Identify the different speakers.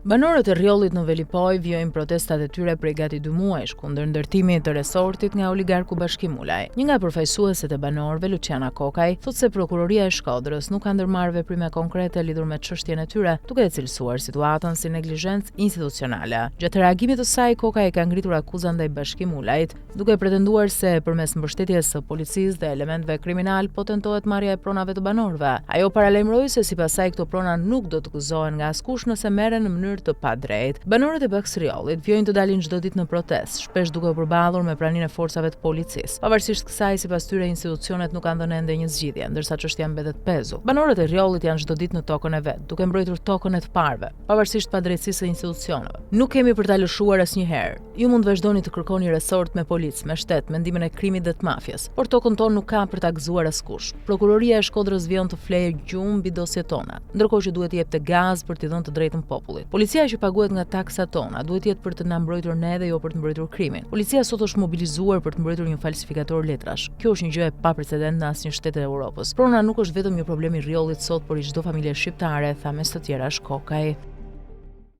Speaker 1: Banorët e Rrjollit në Velipojë vijojnë protestat e tyre prej gati dy muajsh kundër ndërtimit të resortit nga oligarku Bashkim Ulaj. Një nga përfaqësueset e banorëve, Luciana Kokaj, thotë se prokuroria e Shkodrës nuk ka ndërmarrë veprime konkrete lidhur me çështjen e tyre, duke e cilësuar situatën si neglizhencë institucionale. Gjatë reagimit të saj, Kokaj ka ngritur akuza ndaj Bashkim Ulajt, duke pretenduar se përmes mbështetjes së policisë dhe elementëve kriminalë po tentohet marrja e pronave të banorëve. Ajo paralajmëroi se sipas saj këto prona nuk do të gëzohen nga askush nëse merren në mënyrë të padrejtë. Banorët e Baksrrjollit vijojnë të dalin çdo ditë në protestë, shpesh duke u përballur me praninë e forcave të policisë. Pavarësisht kësaj, sipas tyre, institucionet nuk kanë dhënë ende një zgjidhje, ndërsa çështja mbetet pezull. Banorët e Rrjollit janë çdo ditë në tokën e vet, duke mbrojtur tokën e të parëve, pavarësisht padrejtësisë së institucioneve. Nuk kemi për ta lëshuar asnjëherë. Ju mund të vazhdoni të kërkoni resort me policë, me shtet, me ndihmën e krimit dhe të mafies, por tokën tonë nuk ka për ta gëzuar askush. Prokuroria e Shkodrës vijon të flejë gjumë mbi dosjet tona, ndërkohë që duhet të jepte gaz për t'i dhënë të drejtën popullit. Policia që paguhet nga taksat tona duhet të jetë për të na mbrojtur ne dhe jo për të mbrojtur krimin. Policia sot është mobilizuar për të mbrojtur një falsifikator letrash. Kjo është një gjë e paprecedentë në asnjë shtet të Europës. Prona nuk është vetëm një problem i Rrjollit sot, por i çdo familje shqiptare, tha mes të tjerash Kokaj.